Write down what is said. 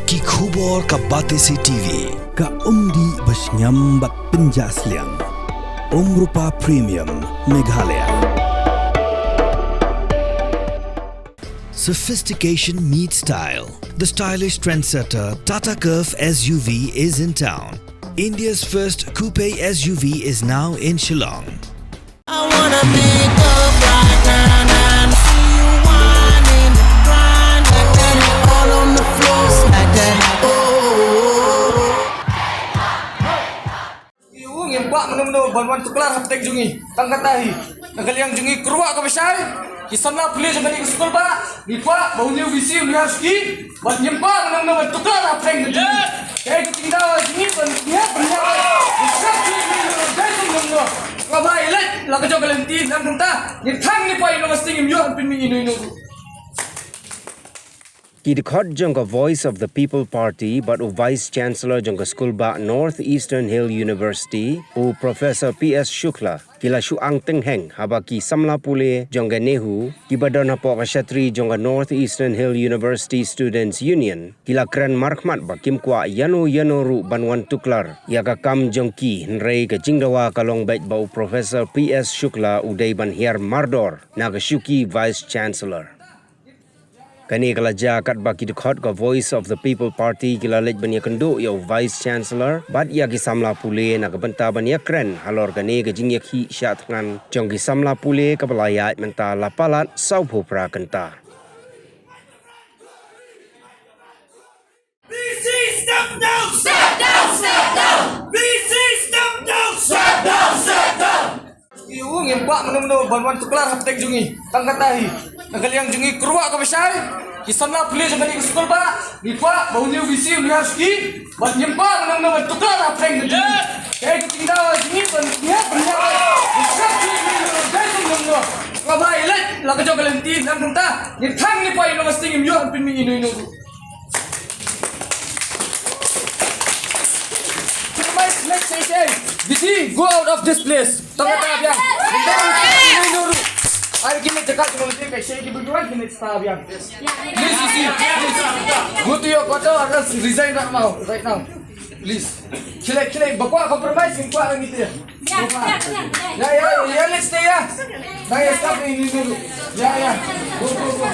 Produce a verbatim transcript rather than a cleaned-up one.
Ki khubor ka Batesi T V. Ka umdih ba shngiam bad pynjah sliang. Umrupa Premium Meghalaya. Sophistication meets style. The stylish trendsetter Tata Curvv S U V is in town. India's first coupe S U V is now in Shillong. I wanna pick up right now, now. See you whining, grinding, all on the floor, smack that. Oh, oh, oh, oh. Ngi u ngim kwah mano mano ban wan tuklar hapdeng jong ngi. Tang kata hi, na ka liang jong ngi kyrwa ka bashai, ki samla pule jong kane ka skul ba ngi kwah ba une u V C u leh shuki. Bad ngim kwah mano mano ban tuklar hapdeng ka jong ngi. Kaei ka jingdawa jong ngi ban ngi hap ban ïa ban sngap jingmut dei jong mano mano. Nga ba i leit la ka jong ka lynti nang kumta. Ngin thang ni poi long sting im ïoh pynmih ino ino. Ki dkhot jong ka Voice of the People Party bad u Vice Chancellor jong ka skul ba North Eastern Hill University, u Professor P S Shukla, ki la shu ang teng heng haba ki samla pule jong ka NEHU, kiba don hapoh ka shatri jong ka North Eastern Hill University Students Union, ki la kren markhmat ba kim kwah ïano ïano ruh ban wan tuklar ïa ka kam jong ki, hynrei ka jingdawa ka long beit ba u Professor P S Shukla u dei ban hiar mardor na ka shuki Vice Chancellor. Kane ka la jia katba ki dkhot ka Voice of the People Party ki la leit ban ïakynduh ïa u Vice Chancellor bad ïa ki samla pule na ka bynta ban ïakren halor kane ka jingïakhih shah thngan jong ki samla pule kaba la ïaid mynta la palat sawphew phra kynta. V C, step down! Step down, step down! V C, step down! Step down, step down! Ngi u ngim kwah mano mano ban wan tuklar hapdeng jong ngi. Tang kata hi, na ka liang jong ngi kyrwa ka bashai, ki samla pule jong kane ka skul ba ngi kwah ba une u V C u leh shuki. Bad ngim kwah mano mano ban tuklar hapdeng jong ngi. Kaei ka jingdawa jong ngi ban ngi hap ban ïa ban sngap jingmut dei jong mano mano. Nga ba i leit la ka jong ka lynti nang kumta. Ngin thang ni poi long sting im ïoh pynmih ino ino. Compromise, next session. Didi, go out of this place. Tong kata biang. Ai kini dekat dengan dia kai segi berdua kini star biang. Please, you see, please. Go to your quarter or else resign right now, right now. Please. Kile, kile, bakwa compromise, bakwa lagi dia. Ya, ya, ya, let's stay, ya. Nah, ya, stop ini dulu. Ya, ya. Go, go, go.